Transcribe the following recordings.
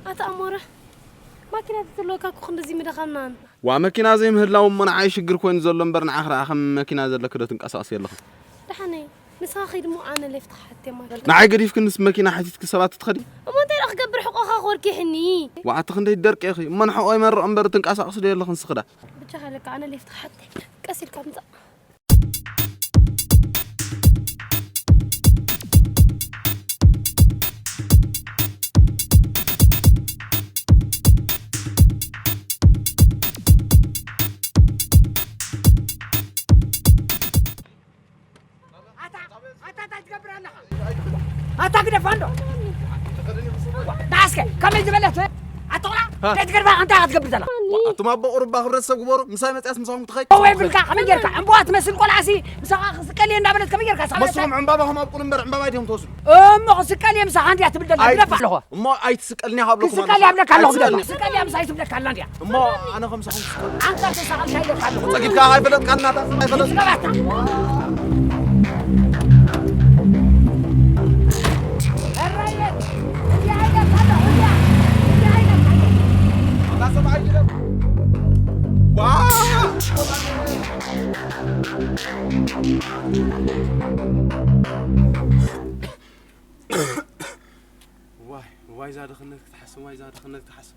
ኣታ ኣሞረ፣ ማኪና ተትህልወካ እኮ ክንድዚ ምደኸምናን። ዋ፣ መኪና ዘይምህላው እሞ ንዓይ ሽግር ኮይኑ ዘሎ እምበር፣ ንዓኽ ደኣ ከም መኪና ዘለኪ ዶ ትንቀሳቐሲ ኣለኺ? ደሓነይ፣ ንስኻ ኸይድ እሞ ኣነ ሌፍት ክሓቴ ማኪና። ንዓይ ገዲፍክንስ መኪና ሓቲትኪ ሰባት ትኸዲ? እሞ እንታይ ደኣ ክገብር፣ ሕቖኻ ክወርኪሕኒ? ዋ፣ ኣቲ ክንደይ ደርቂ ኢኺ። እሞ ንሕቖ ይመርቕ እምበር፣ ትንቀሳቐሲ ዶ የለኽን ንስኺ ደኣ? ብቻ ሃለካ ኣነ ሌፍት ክሓቴ። ቀስ ኢልካ ምጻእ። ኣታ፣ ኣታ እንታይ ትገብር ኣለኻ? ኣታ ግደፋ እንዶ። ንዓስከ ከመይ ዝበለት? ኣታ ቆልዓ፣ ሃ? እንታይ ትገብር ኣለኻ? እንታይ ኢኻ ትገብር ዘለኻ? ኣቱም ኣቦ ቁሩባ ክብረት ሰብ ግበሩ። ምሳይ መጽያስ ምሳኹም ትኸይድ። ወይ ብልካ ከመይ ጌርካ? ዕምባባ ትመስል ቆልዓሲ ምሳኻ ክስቀል እየ እንዳበለት ከመይ ጌርካ? ንስኻ መስሎም ዕምባባኹም ኣብቁል እምበር ዕምባባ ድዮም ትወስዱ? እሞ ክስቀል እየ ምሳኻ እንድያ ትብል ዘላ። ኣይ-፣ ግደፋ ኣለኹ። እሞ ኣይትስቀልኒ ኢኻ ብለኩም ክስቀል እየ ኣለኹ። ብለካ ኣለኹ። ኣይትስቀልኒ። ግደፋ። ክስቀል እየ ምሳይ ትብለካ ኣላ እንድያ። እሞ ኣነ ከም ምሳኹም ክስቀል። ኣንታ ተሳቐልካ ኢለካ ኣለኹ። ጸጊብካ ኣይፈለጥካን ናታ፣ ኣይፈለጥካን። ንስኻ ባታ። እራየ፣ እንዲያ ኢለካ ኣለኹ፣ እንዲያ። እንዲያ ኢለካ ኣለኹ። ኣታ ሰብኣይ ግደፍ። ዋ! ዋይ፣ ዋይ፣ እዛ ድኽነት ክትሓስብ፣ ዋይ፣ እዛ ድኽነት ክትሓስብ።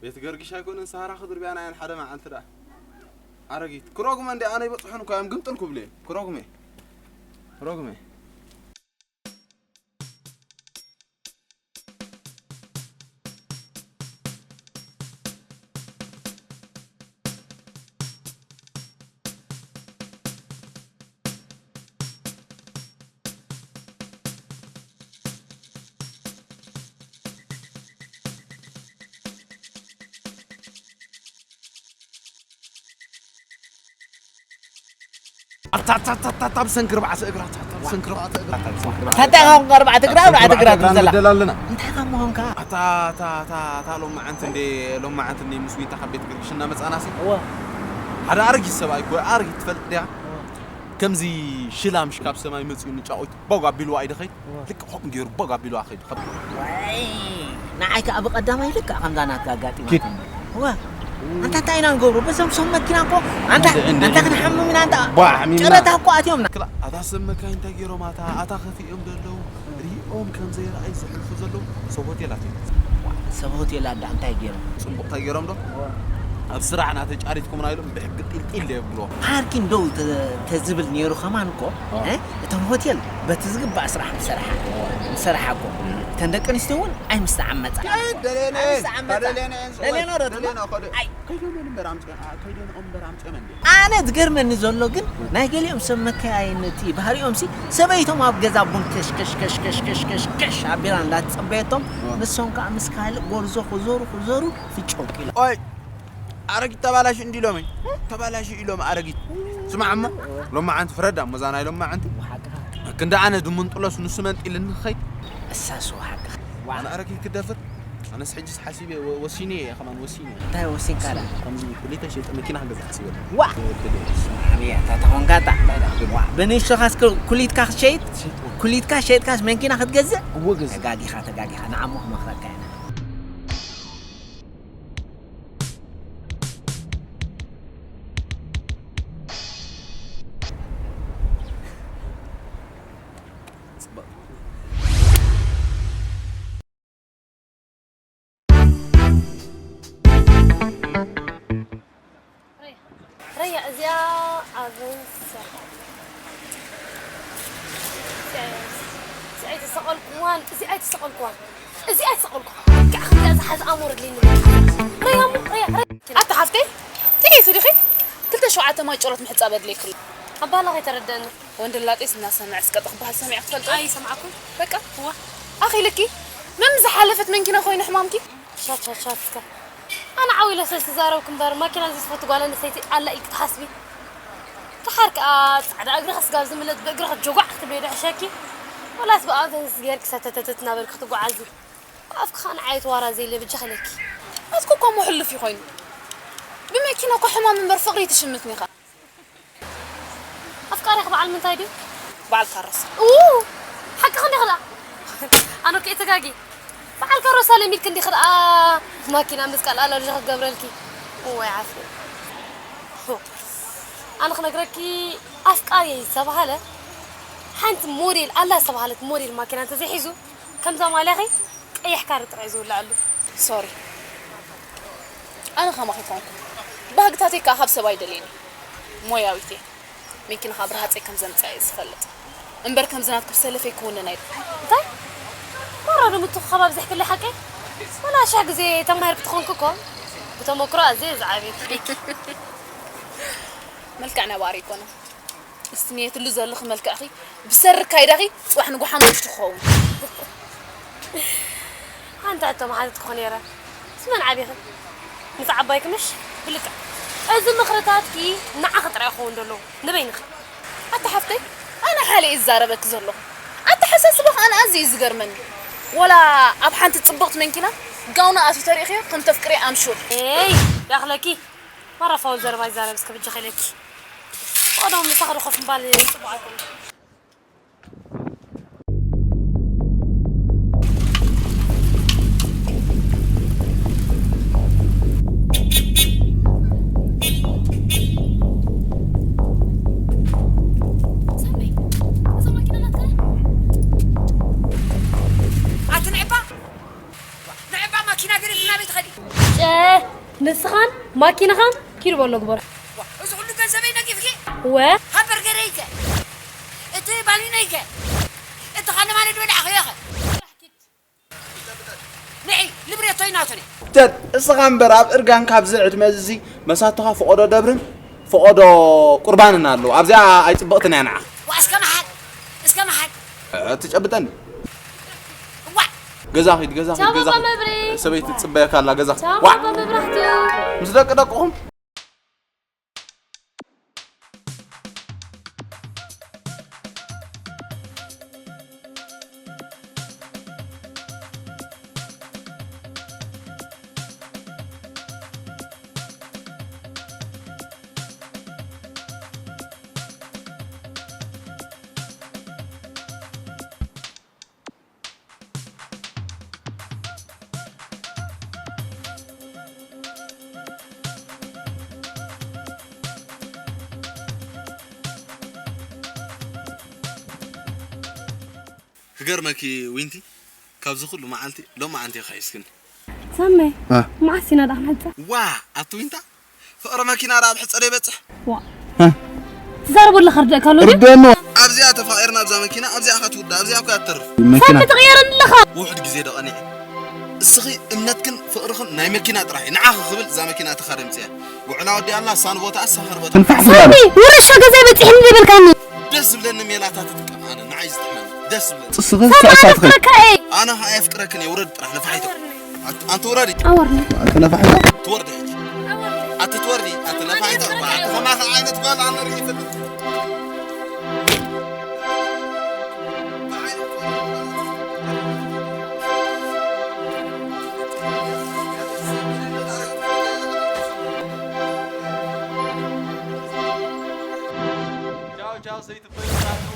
ቤት ገርጊሽ ኣይኮነን፣ ሰሃራ ክድርብያና እየን ሓደ መዓልቲ ደኣ። ኣረጊት፣ ክረጉመ እንዲ ኣነ ይበጽሑን እኮ እዮም፣ ግምጥል ክብሉ እዮም። ክረጉመ፣ ክረጉመ። ኣታ፣ ኣታ፣ ኣታ፣ ኣታ፣ ኣታ፣ ብሰንኪ ርብዓተ እግራ፣ ኣታ፣ ኣታ፣ ብሰንኪ ርብዓተ እግራ፣ ኣታ፣ ብሰንኪ ርብዓተ እታ እንታይ እግራ። ካብ ርብዓተ እግራ፣ ርብዓተ እግራ ትብል ዘላ? ንበደል ኣለና። እንታይ ካብ ምዃንካ? ኣታ፣ ኣታ፣ ኣታ፣ ኣታ፣ ሎማዓንቲ እንዴ፣ ሎማዓንቲ እንዴ ምስ ዊንታ ካብ ቤት ገርግሽ እናመጻናሲ። እዋ። ሓደ ኣረጊት ሰብኣይ እኮ፣ ኣረጊት ትፈልጥ ድያ? እዋ። ከምዚ ሽላምሽ ካብ ሰማይ መጺኡ ንጫቑት ቦግ ኣቢልዋ ኣይደኸይ? እዋ። ልክዕ ከምኡ ገይሩ ቦግ ኣቢልዋ ኸይዱ። ከም ዋይ፣ ንዓይ ከኣ ብቐዳማይ ልክዕ ከምዛ ናትካ ኣጋጢማትኒ። ኪድ። እዋ። ኣንታ እንታይ ኢና ንገብሮ? በዞም ሰብ መኪና እኮ፣ ኣንታ፣ እንደ፣ እንደ፣ ኣንታ እንደ። ክንሓምም ኢና፣ ኣንታ ቧ፣ ሓሚምና። ጨረታ እኮ ኣትዮምና። ክላ-፣ ኣታ ሰብ መካይን እንታይ ገይሮም? ኣታ፣ ኣታ ከፊኦም ዘለዉ፣ ሪኦም ከም ዘይረኣዩ ዝሕልፉ ዘለዉ ሰብ ሆቴላት እዮም። ሰብ ሆቴላት ደኣ እንታይ ገይሮም? ጽቡቕ እንታይ ገይሮም ዶ? እዋ። ኣብ ስራሕና ተጫሪትኩምና ኢሎም ብሕጊ ጢልጢል የብልዎ። ፓርኪን ደው ተ-፣ ተዝብል ነይሩ ከማን እኮ፣ ዋ። እ? እተን ሆቴል በቲ ዝግባእ ስራሕ ምሰርሓ፣ ምሰርሓ እኮ። እተን ደቂ ኣንስትዮ እውን ኣይምስተዓመጻ። ደሌነ፣ ኣይምስተዓመጻ። ደሌነ፣ ደሌነ ዶ ደሌነ፣ ትማ-፣ ከደ-፣ ኣይ። ከይደነ እምበር ኣምጽ-፣ አ-፣ ከይደነ እምበር ኣምጽ-፣ ኣነ ዝገርመኒ ዘሎ ግን ናይ ገሊኦም ሰብ መከያየኒ እቲ ባህሪኦምሲ ሰበይቶም ኣብ ገዛ ቡን ከሽ ከሽ ከሽ ከሽ ከሽ ከሽ ከሽ ኣቢላ እንዳተጸበየቶም ዋ። ንሶም ከኣ ምስ ካልእ ጎርዞ ክዞሩ ክዞሩ ፍጮቅ ኢሎም። ኦይ፣ ኣረጊት ተባላሽ እንዲ ሎሚ። ተባላሽ ኢሎም ኣረጊት። ስማዕ እሞ፣ ሎማዓንቲ ፍረዳ እሞ እዛ ናይ ሎማዓንቲ። ወሓቅኻ። ክንዲ ኣነ ድምንጥሎስ ንሱ መንጢልኒ ክኸይድ። እሳስ ወሓቅኻ። ኣነ ኣረጊት ክደፍር? ኣነስ ሕጅስ ሓሲበ ወ-፣ ወሲነ እየ፣ ከማን ወሲነ እየ። እንታይ ወሲንካ ደኣ? ከምዚ ኩሊተ ሸይጠ መኪና ክገዝእ ሓሲበ ኣለኹ። ዋ! ወዲ ዶ? ስማዕ፣ ኣታ ተኾንካ እታ። እንታይ ደኣ? ዋ፣ ብንእሽቶኻስ ኩ-፣ ኩሊትካ ክትሸይጥ? ሸይጥ። ኩሊትካ ሸይጥካስ መኪና ክትገዝእ? እወ፣ ገዝእ። ተጋጊኻ፣ ተጋጊኻ። ንዓሞ ክመኽረካ እየ። ጽቡቕ። ረያ፣ እዚኣ ኣብ ሰ-፣ እዚኣ ኣይተሰቐልኩዋን፣ እዚኣ ኣይተሰቐልኩዋን፣ እዚኣ ኣይተሰቐልኩዋን። ከዓ ከምዚኣ ዝሓዘ ኣእምሮ ድልየኒ። ረያ እሞ፣ ረያ፣ ረያ። ኣታ ሓፍተይ፣ ጥይት ዲኺ? ክልተ ሸውዓተ ማይ ጭሮት ምሕጻብ ኣድልየክሉ። ኣባላ ከይተረደአኒ። ወንድላጤስ እናሰምዐ እስቀጥ ክበሃል ሰሚዐ ክትፈልጦ? ኣይሰማዕኩን። በቃ፣ እዋ። ኣኺ ልኪ፣ መም ዝሓለፈት መንኪና ኮይኑ ሕማምኪ? ሻት፣ ሻት፣ ሻት እስከ። ኣነ ዓው ኢለ ስለ ዝተዛረብኩ እምበር፣ ማኪና ዝፈቱ ጓል ኣንስተይቲ ኣላ ኢልኪ ትሓስቢ? ደሓር ከኣ ጻዕዳ እግሪ ከስጋብ ዝምለጥ ብእግሪ ክትጀጓዕ ክትብሊ ዶ ሕሸኪ? ወላስ ብኣፈንስ ጌርኪ ሰተተተት እናበልኪ ክትጓዓዚ? ኣፍኪ ከኣ ንዓይ ትዋራ ዘይለ ብጃ ክለኪ። ናትኩ እኮ እሞ ሕሉፍ እዩ ኮይኑ። ብመኪና እኮ ሕማም እምበር ፍቕሪ ትሽምትኒ ኢኻ። ኣፍቃሪኺ በዓል ምንታይ ድዩ? በዓል ካሮስ። ኡ፣ ሓቅኺ እንዲኺ ደኣ። ኣነ እኮ እየ ተጋጊ። በዓል ካሮሳ ለሚድክ እንዲኽ ደኣ ማኪና ምስ ቀልኣላ ልጅ ክትገብረልኪ። እዋይ ዓፍሪ። ኣነ ክነግረኪ ኣፍቃሪ ዝተባሃለ ሓንቲ ሞዴል ኣላ ዝተባሃለት ሞዴል ማኪና እንተዘይሒዙ ከምዛ ማልያኺ ቀይሕ ካሪ ጥራይ ዝውልዐሉ። ሶሪ፣ ኣነ ከማኺ ኮንኩ ባህግታተይ ከዓ ካብ ሰብ ኣይደልየኒ። ሞያዊት እየ። መኪና ከዓ ብርሃፀይ ከም ዘምፅኣ እየ ዝፈልጥ እምበር ከምዚ ናትኩም ሰለፈይ ክውንን ኣይደ እንታይ? ማራ ዶ ምትኹኻብ ኣብዚሕክለይ ሓቀይ? ወላ ሽሕ ግዜ ተማሂርክ ትኾንክ እኮ ብተመክሮ ኣዝየ ዝዓብየክ። መልክዕ ነባሪ ኣይኮነን። እስቲ ንየትሉ ዘለኺ መልክዕኺ ብሰሪ ካይዳኺ ፅባሕ ንጉሓ ምሽ ትኸውን። ሓንቲ ሕቶ መሓተትኩኺ ነይረ። ምስ መን ዓቢኺ? ምስ ዓባይኪ ምሽ? ብልክዕ። እዚ ምኽርታትኪ ንዓኺ ጥራይ ክኸውን ዘለዎ ንበይንኺ። ኣታ ሓፍተይ፣ ኣነ ሓለ እየ ዝዛረበኪ ዘለኹ። ኣተሓሳስባኺ ኣነ ኣዝዩ እዩ ዝገርመኒ። ወላ ኣብ ሓንቲ ጽብቕቲ መንኪና ጋውና ኣትዩ ተሪእኽዮ ከም ተፍቅርዮ ኣምሹር። ኤይ፣ ያኽለኪ። ማራ ፋውል ዘረባ ይዛረብ እስከ ብጃኺ ኢለኪ። ብቐደሙ ምሳኺ ዶ ኮፍ ምባል ጽቡቕ ኣይኮነን። ሳሚ፣ እዛ ማኪና ናትካ? ኣቲ ንዕባ፣ ንዕባ ማኪና ገዲፍና ናበይ ትኸዲ? ጨ፣ ንስኻን ማኪናኻን ኪዱ በሎ ግበሩ። ዋ፣ እዚ ኩሉ ገንዘበይ ነጊፍኪ? ወ? ሃምበርገረይ ከ? እቲ ባሊነይ ከ? እቲ ኻነ ማለት በላዕኽዮ ኸ? ንዒ፣ ንብረተይ ናቱኒ። ተት፣ እስኻ እምበር ኣብ እርጋን ካብዚ ዕድመ እዚ መሳትኻ ፈቐዶ ደብርን ፈቐዶ ቁርባንን ኣለዉ። ኣብዚኣ ኣይጽብቕትን እያ ንዓኻ። ዋ፣ እስከ መሓል፣ እስከ መሓል። እ፣ ትጨብጠኒ? እዋእ! ገዛ ኺድ፣ ገዛ ኪድ፣ ቻው ገዛ ባባ ኺድ። መብሬ። ሰበይቲ ትጽበየካ ኣላ፣ ገዛ ኺድ። ቻው ዋዕ! ባባ መብራህቱ። ምስ ደቂ ደቅኹም። ክገርመኪ ዊንቲ፣ ካብዚ ኩሉ መዓልቲ ሎማዓንቲ እዩ ከሒስክኒ። ሳመይ፣ እ። መዓስ ኢና ደኣ ክንሕጸ? ዋ፣ ኣቲ ዊንታ፣ ፍቕሪ መኪና ደኣ ኣብ ሕጸ ዶ ይበጽሕ? ዋ። እ። ትዛረቡ ኣለኻ ርድእካ ኣሎ ድዩ? ርድእኖ። ኣብዚኣ ተፋቒርና ኣብዛ መኪና፣ ኣብዚኣ እኻ ትውዳእ፣ ኣብዚኣ እኮ እያ ትተርፍ። መኪና። ሳሚ ትቕየረኒ ኣለኻ። ውሑድ ግዜ ዶ ቀኒዐ። እስኺ እምነትክን ፍቕርኽን ናይ መኪና ጥራሕ እዩ። ንዓኺ ክብል እዛ መኪና እቲኻ ደምፅያ። ውዕላ ወዲኣ ኣላ፣ እሳ ንቦታ፣ እሳ ኸርበታ። ትንፋሕ ሳሚ፣ ትዛረብ። ውርሻ ገዛይ በፂሕኒ ዘይበልካኒ። ደስ ዝብለኒ ሜላታ ትጥቀም ኣነ፣ ንዓይ ዝጥዕመኒ። ደስ ዝብለኒ። እስኺ ሳሚ፣ ኣነ ሳሳትኺ። ኣፍቅረካ እየ። ኣነ ኸዓ የፍቅረክን እየ፣ ውረድ ጥራሕ ነፋሒቶ። ኣት-፣ ኣንቲ ውረዲ። ኣወርኒ። ኣንቲ ነፋሒቶ። ትወርዲ ሕጂ። ኣወርኒ። ኣቲ ትወርዲ፣ ኣቲ ነፋሒቶ። ኣንቲ ከማኻ ዓይነት ጓል ኣነ ርኢ ይፈልጥ። ቻው፣ ቻው፣ ሰይቲ ፕሬዝዳንቱ።